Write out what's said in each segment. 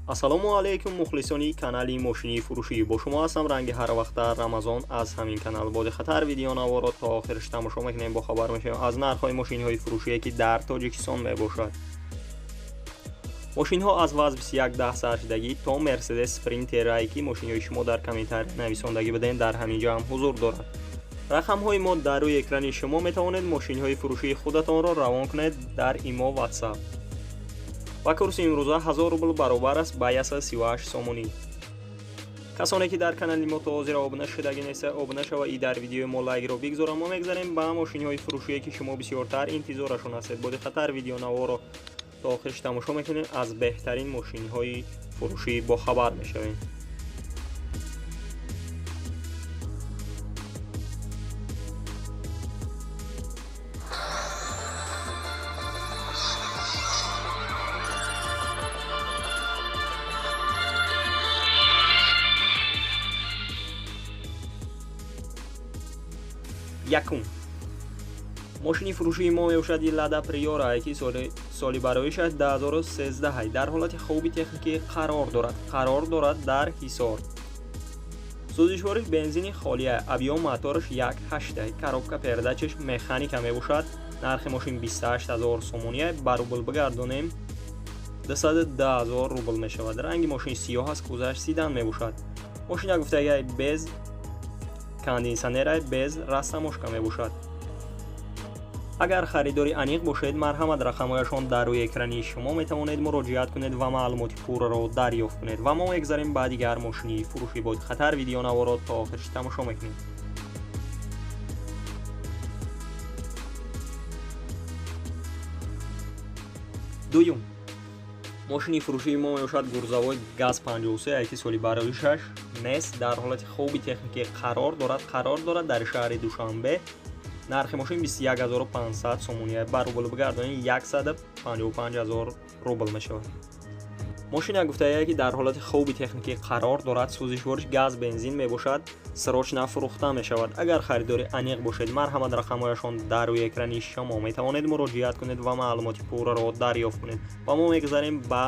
Ассалому алайкум мухлисони канали мошини фурӯшӣ. Бо шумо ҳастам ранги ҳар вақта Рамазон аз ҳамин канал. Бо диққаттар видеонаворо то охираш тамошо мекунем, бохабар мешавем аз нархҳои мошинҳои фурӯшие ки дар Тоҷикистон мебошад. Мошинҳо аз ВАЗ 2110 саршидагӣ то Mercedes Sprinter ки мошинҳои шумо дар комментария нависондагӣ будем дар ҳамин ҷо ҳам ҳузур дорад. Рақамҳои мо дар рӯи экрани шумо метавонед мошинҳои фурӯшии худатонро равон кунед дар имо WhatsApp. Ва курси имрӯза 1000 рубл баробар аст ба 138 сомонӣ. Касоне ки дар канали мо то ҳозир обуна шудагӣ неста, обуна шава и дар видеои мо лайкро бигзора. Мо мегзарем ба мошинҳои фурӯшие ки шумо бисёртар интизорашон ҳастед. Бо диққаттар видеонаворо то охираш тамошо мекунем, аз беҳтарин мошинҳои фурӯшӣ бохабар мешавем. Якум. Мошини фурӯшии мо мебошад Лада Приора, ки соли бароишаш 2013 дар ҳолати хуби техникӣ қарор дорад. Қарор дорад дар Ҳисор. Сӯзишвориш бензини холия, объём мотораш 1.8, коробка передачаш механика мебошад. Нархи мошин 28000 сомонӣ, ба рубл бигардонем 210000 рубл мешавад. Ранги мошин сиёҳ аст, кузаш седан мебошад. Мошина гуфтагиай без кондитсионерай, без растаможка мебошад. Агар харидори аниқ бошед, марҳамат, рақамҳояшон дар рӯи экрани шумо метавонед муроҷиат кунед ва маълумоти пурраро дарёфт кунед. Ва мо мегзарем ба дигар мошини фурӯшӣ. Бо диққаттар видеонаворо то охирш тамошо мекунем. Дуюм. Мошини фурӯшии мо мебошад грузовой ГАЗ-53, ки соли бароишаш нест, дар ҳолати хуби техникӣ қарор дорад. Қарор дорад дар шаҳри Душанбе. Нархи мошин 21500 сомонӣ, ба рубл бигардонем 155000 рубл мешавад. Мошина гуфтая ки дар ҳолати хуби техникӣ қарор дорад, сӯзишвориш газ бензин мебошад, срочно фурӯхта мешавад. Агар харидори аниқ бошед, марҳамат, рақамҳояшон дар рӯи экрани шумо метавонед муроҷиат кунед ва маълумоти пурраро дарёфт кунед. Ва мо мегзарем ба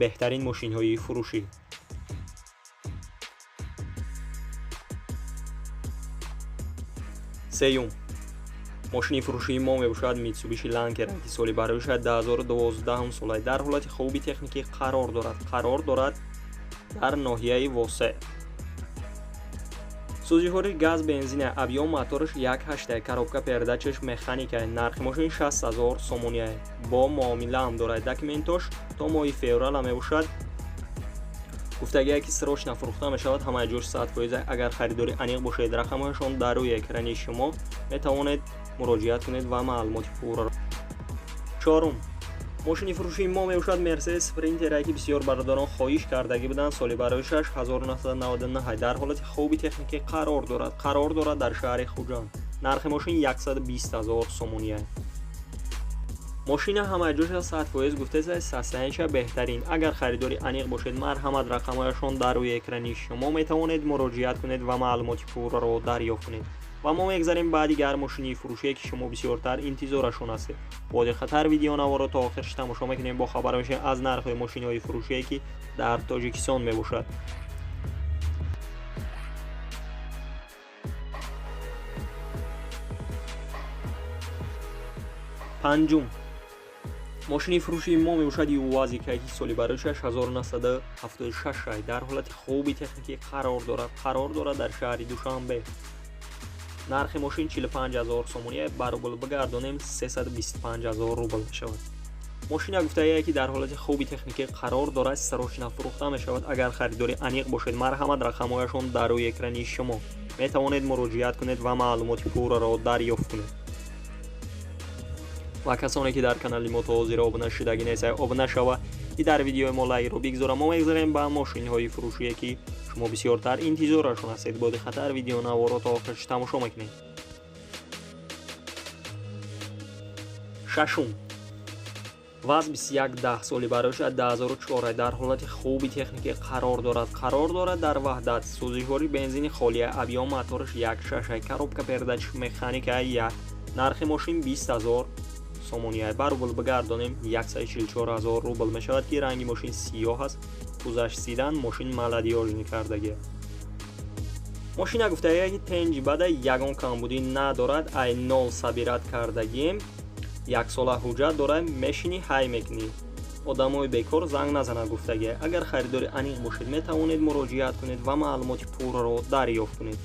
беҳтарин мошинҳои фурӯшӣ. Сеюм. Мошини фурӯшии мо мебошад Mitsubishi Lancer, ки соли бароишаш 2012 сола дар ҳолати хуби техникӣ қарор дорад. Қарор дорад дар ноҳияи Восеъ. Сӯзишвориш газ бензин, объём мотораш 1.8, коробка передачаш механика. Нархи мошин 60000 сомонӣ, бо муомила ҳам дорад. Документош то моҳи феврал мебошад. Гуфтагие ки срочно фурӯхта мешавад, ҳамаи ҷош 100%. Агар харидори аниқ бошед, рақамҳояшон дар рӯи экрани шумо метавонед муроҷиат кунед ва маълумоти пурраро. Чорум. Мошини фурӯшии мо мебошад Mercedes Sprinter, ки бисёр бародарон хоҳиш кардагӣ буданд. Соли бароишаш 1999 дар ҳолати хуби техникӣ қарор дорад. Қарор дорад дар шаҳри Хуҷанд. Нархи мошин 120000 сомонӣ. Мошина ҳамаи ҷоша 100% гуфтеса, состояниеша беҳтарин. Агар харидори аниқ бошед, марҳамат, рақамҳояшон дар рӯи экрани шумо метавонед муроҷиат кунед ва маълумоти пурраро дарёфт кунед. Ва мо мегзарем ба дигар мошини фурӯшие ки шумо бисёртар интизорашон ҳастед. Бо диққаттар видеонаворо то охирш тамошо мекунем, бохабар мешавем аз нархҳои мошинҳои фурӯшие ки дар Тоҷикистон мебошад. Панҷум. Мошини фурӯшии мо мебошад ЮАЗик, ки соли бароишаш 1976 дар ҳолати хуби техникӣ қарор дорад. Қарор дорад дар шаҳри Душанбе. Нархи мошин 45000 сомонӣ, ба рубл бигардонем 325000 рубл мешавад. Мошина гуфтая ки дар ҳолати хуби техникӣ қарор дорад, срочно фурӯхта мешавад. Агар харидори аниқ бошед, марҳамат, рақамҳояшон дар рӯи экрани шумо метавонед муроҷиат кунед ва маълумоти пурраро дарёфт кунед. Ва касоне ки дар канали мо то ҳозир обуна шудагӣ нест, обуна шава и дар видеои мо лайкро бигзора. Мо мегзарем ба мошинҳои фурӯшие ки шумо бисёртар интизорашон ҳастед. Бо диққаттар видеонаворо то охирш тамошо мекунем. Шашум. ВАЗ 2110 соли бароиша 2004 дар ҳолати хуби техникӣ қарор дорад. Қарор дорад дар Ваҳдат. Сӯзишвори бензини холия, объём мотораш 1.6, коробка передач механика 1. Нархи мошин 20000 сомонӣ. Ба рубл бигардонем 144 000 рубл мешавад, ки ранги мошин сиёҳ аст, кузаш седан, мошин молодёжный кардагӣ. Мошина гуфтагия ки тенҷи бада, ягон камбудӣ надорад, ай нол собирать кардагием, яксола ҳуҷҷат дорад, мешинӣ ҳай мекунӣ. Одамои бекор занг назанад гуфтагия. Агар харидори аниқ бошед, метавонед муроҷиат кунед ва маълумоти пурраро дарёфт кунед.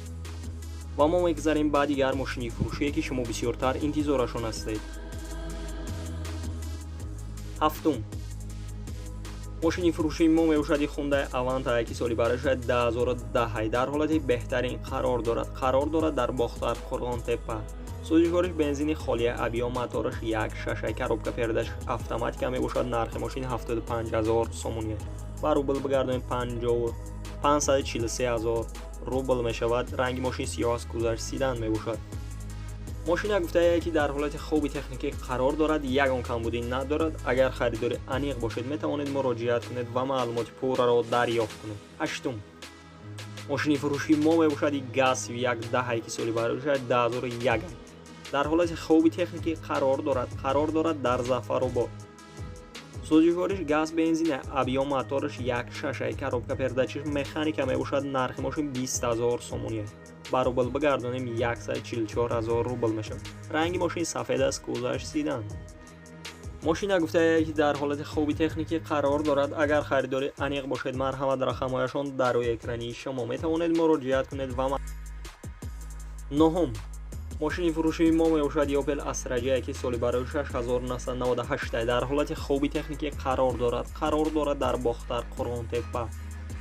Ва мо мегзарем ба дигар мошини фурӯшие, ки шумо бисёртар интизорашон ҳастед. Ҳафтум мошини фурӯшии мо мебошад Хундай Аванта, ки соли барои 2010, дар ҳолати беҳтарин қарор дорад. Қарор дорад дар Бохтар, Қурғонтеппа. Сӯзишвориш бензини холия, объём мотораш 1.6, коробка передач автоматика мебошад. Нархи мошин 75 000 сомонӣ. Ба рубл бигардонем 543 000 рубл мешавад. Ранги мошин сиёҳ аст, кузаш седан мебошад. Мошина гуфтае ки дар ҳолати хуби техникӣ қарор дорад, ягон камбудӣ надорад. Агар харидори аниқ бошед, метавонед муроҷиат кунед ва маълумоти пурраро дарёфт кунед. Ҳаштум мошини фурӯшии мо мебошад ГАЗ 110, ки соли барои 2001, дар ҳолати хуби техникӣ қарор дорад. Қарор дорад дар Зафаробод. Сӯзишвориш газ бензин, объём мотораш 1.6, коробка передачиш механика мебошад. Нархи мошин 20 000 сомонӣ. Ба рубл бигардонем 144 000 рубл мешавад. Ранги мошин сафед аст, кузаш седан. Мошина гуфтае ки дар ҳолати хуби техникӣ қарор дорад. Агар харидори аниқ бошед, марҳамат, рақамҳояшон дар рӯи экрани шумо, метавонед муроҷиат кунед. Ва нуҳум мошини фурӯшии мо мебошад Opel Astra J, ки соли барои 6998, дар ҳолати хуби техникӣ қарор дорад. Қарор дорад дар Бохтар, Қурғонтеппа.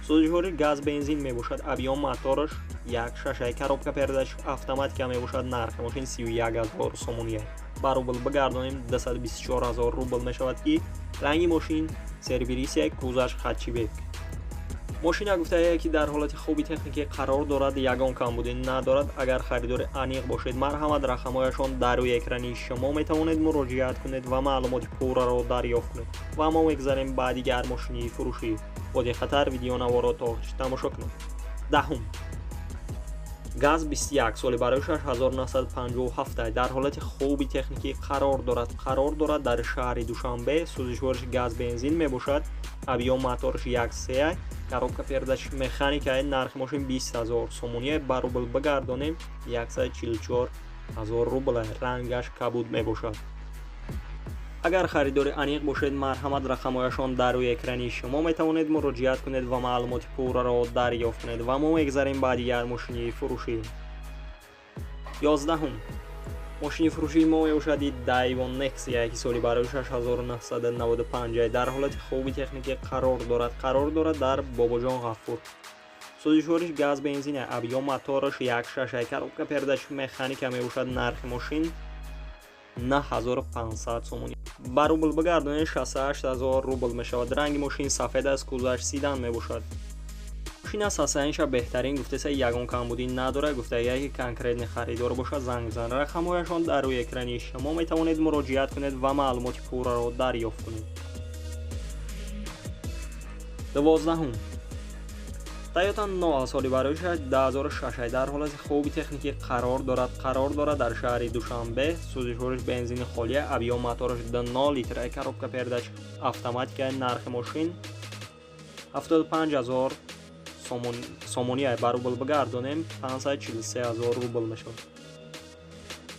Сӯзишвори газ бензин мебошад, объём мотораш 1.6, коробка передач автоматика мебошад. Нархи мошин 31 000 сомонӣ. Ба рубл бигардонем 224 000 рубл мешавад, ки ранги мошин серебристый, кузаш хэтчбек. Мошина гуфтае ки дар ҳолати хуби техникӣ қарор дорад, ягон камбудӣ надорад. Агар харидори аниқ бошед, марҳамат, рақамҳояшон дар рӯи экрани шумо, метавонед муроҷиат кунед ва маълумоти пурраро дарёфт кунед. Ва мо мегзарем ба дигар мошини фурӯшӣ. Бо диққаттар видеонаворо то охирш тамошо кунед. Даҳум ГАЗ 21, соли барои 6957, дар ҳолати хуби техникӣ қарор дорад. Қарор дорад дар шаҳри Душанбе. Сӯзишвориш газ бензин мебошад, объём мотораш 1.3, коробка передач механика. Нархи мошин 20 000 сомонӣ. Ба рубл бигардонем 144 000 рубл. Рангаш кабуд мебошад. Агар харидори аниқ бошед, марҳамат, рақамҳояшон дар рӯи экрани шумо, метавонед муроҷиат кунед ва маълумоти пурраро дарёфт кунед. Ва мо мегзарем ба дигар мошини фурӯшӣ. Ёздаҳум мошини фурӯшии мо мебошад Daewoo Nexia, ки соли барои 6995, дар ҳолати хуби техникӣ қарор дорад. Қарор дорад дар Бобоҷон Ғафур. Сӯзишвориш газ бензин, объём мотораш 1.6, коробка передач механика мебошад. Нархи мошин 9500 сомонӣ. Ба рубл бигардонем 68 000 рубл мешавад. Ранги мошин сафед аст, кузаш седан мебошад. Мошин аз ҳасаинша беҳтарин гуфтеса, ягон камбудӣ надорад. Гуфтагия ки конкретный харидор бошад, занг бизан. Рақамҳояшон дар рӯи экрани шумо, метавонед муроҷиат кунед ва маълумоти пурраро дарёфт кунед. Дувоздаҳум Toyota Noah, соли барои 2006, дар ҳолати хуби техникӣ қарор дорад. Қарор дорад дар шаҳри Душанбе. Сӯзишвориш бензини холия, объём мотораш 2.0 литр, коробка передач автоматика. Нархи мошин 75 000 сомонӣ. Ба рубл бигардонем 543 000 рубл мешавад.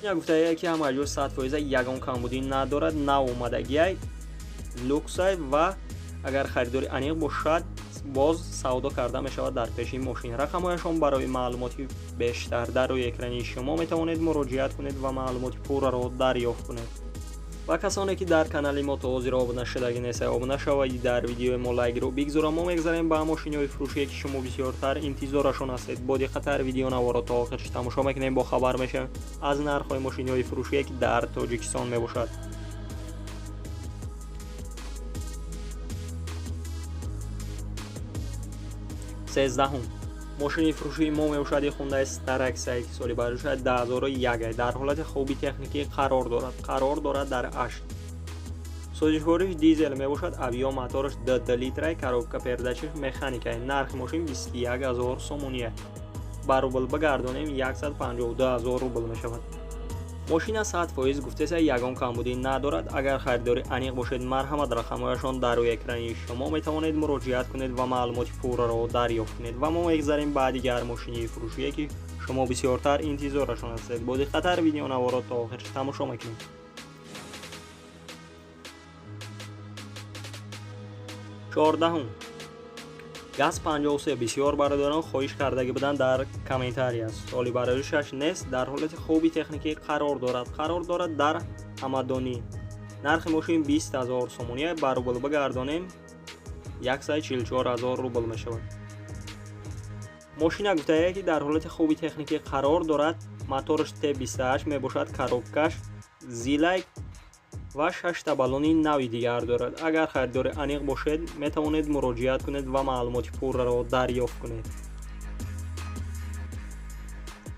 Ина гуфтае ки ҳама ҷо 100% ягон камбудӣ надорад, нав омадагиай, люксай ва агар харидори аниқ бошад, боз савдо карда мешавад дар пеши мошин. Рақамҳояшон барои маълумоти бештар дар рӯи экрани шумо, метавонед муроҷиат кунед ва маълумоти пурраро дарёфт кунед. Ва касоне ки дар канали мо то ҳозир обуна шудагӣ нестед, обуна шавед, дар видеои мо лайкро бигзорам. Мо мегзарем ба мошиниҳои фурӯшие, ки шумо бисёртар интизорашон ҳастед. Бо диққаттар видеонаворо то охирш тамошо мекунем, бохабар мешавем аз нархҳои мошиниҳои фурӯшие, ки дар Тоҷикистон мебошад. Сездаҳум мошини фурӯшии мо мебошад Hyundai Starex, ки соли барои 2001, дар ҳолати хуби техникӣ қарор дорад. Қарор дорад дар Ашт. Сӯзишвориш дизел мебошад, объём мотораш 2 литра, коробка передачиш механика. Нархи мошин 21 000 сомонӣ. Ба рубл бигардонем 152 000 рубл мешавад. Мошина 100% гуфтеса, ягон камбудӣ надорад. Агар харидори аниқ бошед, марҳамат, рақамҳояшон дар рӯи экрани шумо, метавонед муроҷиат кунед ва маълумоти пурраро дарёфт кунед. Ва мо мегзарем ба дигар мошини фурӯшие, ки шумо бисёртар интизорашон ҳастед. Бо диққаттар видеонаворо то охирш тамошо мекунем. 14-ум ГАЗ 53. Бисёр бародарон хоҳиш кардагӣ буданд дар комментария. Соли бароишаш нест, дар ҳолати хуби техникӣ қарор дорад. Қарор дорад дар Ҳамадонӣ. Нархи мошин 20 ҳазор сомония, ба рубл бигардонем, 144 ҳазор рубл мешавад. Мошина гуфтае, ки дар ҳолати хуби техникӣ қарор дорад. Мотораш Т28 мебошад, коробкаш ЗИЛай ва шашта баллони нави дигар дорад. Агар харидори аниқ бошед, метавонед муроҷиат кунед ва маълумоти пурраро дарёфт кунед.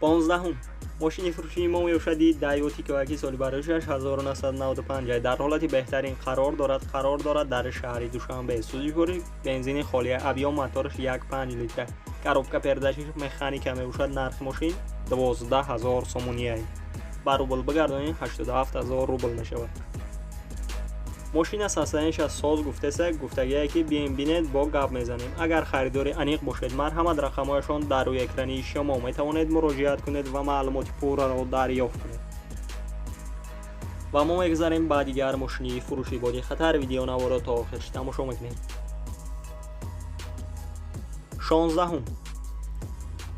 15-ум мошини фурӯшии мо мебошади Даеу Тико, ки соли бароишаш 1995, дар ҳолати беҳтарин қарор дорад. Қарор дорад дар шаҳри Душанбе. Сӯзишвори бензини холия, объём мотораш 1,5 литра, коробка передачаш механика мебошад. Нархи мошин 12 ҳазор сомония, ба рубл бигардонем, 87 ҳазор рубл мешавад. Мошина состояниеша соз гуфтеса, гуфтагие, ки бием, бинед, бо гап мезанем. Агар харидори аниқ бошед, марҳамат, рақамҳояшон дар рӯи экрани шумо, метавонед муроҷиат кунед ва маълумоти пурраро дарёфт кунед. Ва мо мегзарем ба дигар мошини фурӯшӣ. Бо диққаттар видеонаворо то охирш тамошо мекунем. 16-ум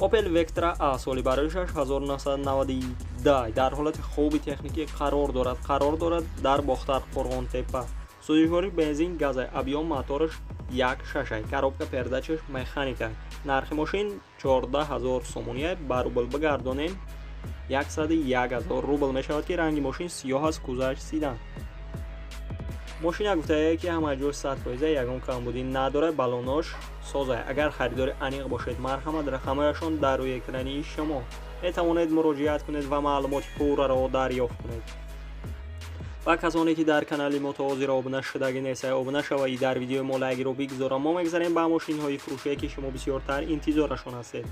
Opel Vectra A, соли бароишаш 1992, дар ҳолати хуби техникӣ қарор дорад. Қарор дорад дар Бохтар, Қурғонтепа. Сӯзишвори бензин газай, объём мотораш 1,6, коробка передачаш механика. Нархи мошин 14 ҳазор сомония, ба рубл бигардонем, 101 ҳазор рубл мешавад, ки ранги мошин сиёҳ аст, кузаш седан. Мошина гуфтае, ки ҳама ҷош 100%, ягон камбудӣ надорад, баллонош созай. Агар харидори аниқ бошед, марҳамат, рақамҳояшон дар рӯи экрани шумо, метавонед муроҷиат кунед ва маълумоти пурраро дарёфт кунед. Ва касоне, ки дар канали мо то ҳозир обуна шудагӣ нестед, обуна шавед, дар видеои мо лайкро бигзорам. Мо мегзарем ба мошинҳои фурӯшие, ки шумо бисёртар интизорашон ҳастед.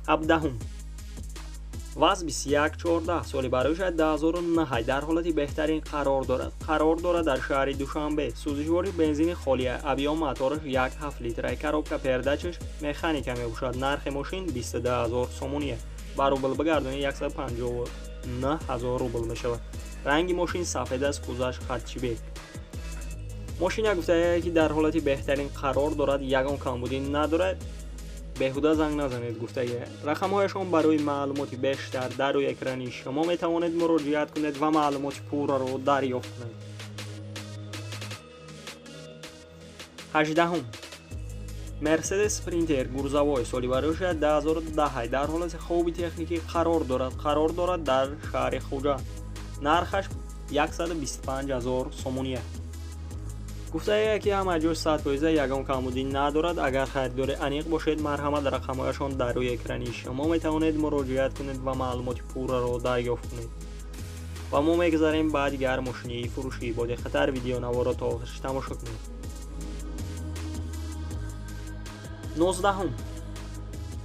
17-ум ВАЗ 2114, соли бароишад 2009, дар ҳолати беҳтарин қарор дорад. Қарор дорад дар шаҳри Душанбе. Сӯзишвори бензини холия, объём мотораш 1,7 литра, коробка передачаш механика мебошад. Нархи мошин 22 ҳазор сомония, ба рубл бигардонед, 159 ҳазор рубл мешавад. Ранги мошин сафед аст, кузаш хатчибек. Мошина гуфтае, ки дар ҳолати беҳтарин қарор дорад, ягон камбудӣ надорад, беҳуда занг назанед гуфтагия. Рақамҳояшон барои маълумоти бештар дар рӯи экрани шумо, метавонед муроҷиат кунед ва маълумоти пурраро дарёфт кунед. 18-ум Мерседес Спринтер грузовой, соли бароишад 2010, дар ҳолати хуби техникӣ қарор дорад. Қарор дорад дар шаҳри Хуҷанд. Нархаш 125 ҳазор сомония. Гуфтае, ки ҳама ҷош 100%, ягон камбудӣ надорад. Агар харидори аниқ бошед, марҳамат, рақамҳояшон дар рӯи экрани шумо, метавонед муроҷиат кунед ва маълумоти пурраро дарёфт кунед. Ва мо мегзарем ба дигар мошинии фурӯшӣ. Бо диққаттар видеонаворо то охирш тамошо кунед. 19-ум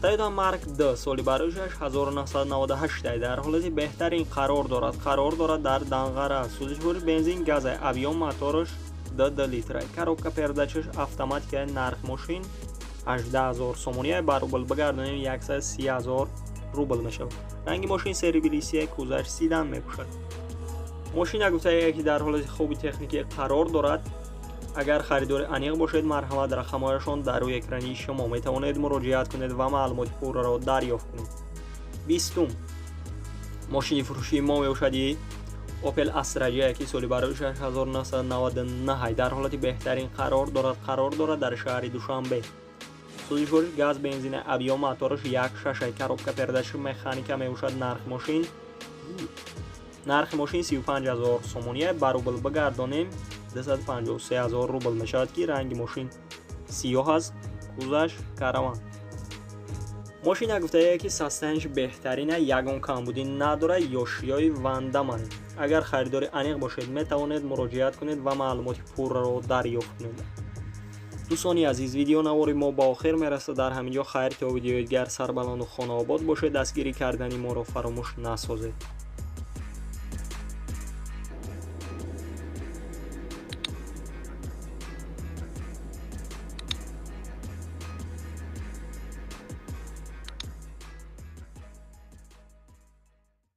Toyota Mark II, соли бароишаш 1998, дар ҳолати беҳтарин қарор дорад. Қарор дорад дар Данғара. Сӯзишвори бензин газай, объём мотораш 2 литра, коробка передачаш автоматика. Нарх мошин 18 ҳазор сомония, ба рубл бигардонем, 130 ҳазор рубл мешавад. Ранги мошин серебристый, кузаш седан мепӯшад. Мошина гуфтае, ки дар ҳолати хуби техникӣ қарор дорад. Агар харидори аниқ бошед, марҳамат, рақамҳояшон дар рӯи экрани шумо, метавонед муроҷиат кунед ва маълумоти пурраро дарёфт кунед. 20-ум мошини фурӯшии мо мебошади Opel Astra J, ки соли бароишаш 1999, дар ҳолати беҳтарин қарор дорад. Қарор дорад дар шаҳри Душанбе. Сӯзишвориш газ бензина, объём мотораш 1,6, коробка передачи механика мебошад. Нархи мошин 35 ҳазор сомония, ба рубл бигардонем, 253 ҳазор рубл мешавад, ки ранги мошин сиёҳ аст, кузаш караван. Мошина гуфтае, ки состояниеш беҳтарина, ягон камбудӣ надорад, ёшиёи вандамай. Агар харидори аниқ бошед, метавонед муроҷиат кунед ва маълумоти пурраро дарёфт кунед. Дӯстони азиз, видеонавори мо ба охир мерасад дар ҳамин ҷо. Хайр, то видеои дигар, сарбаланду хонаобод бошед, дастгирӣ кардани моро фаромӯш насозед.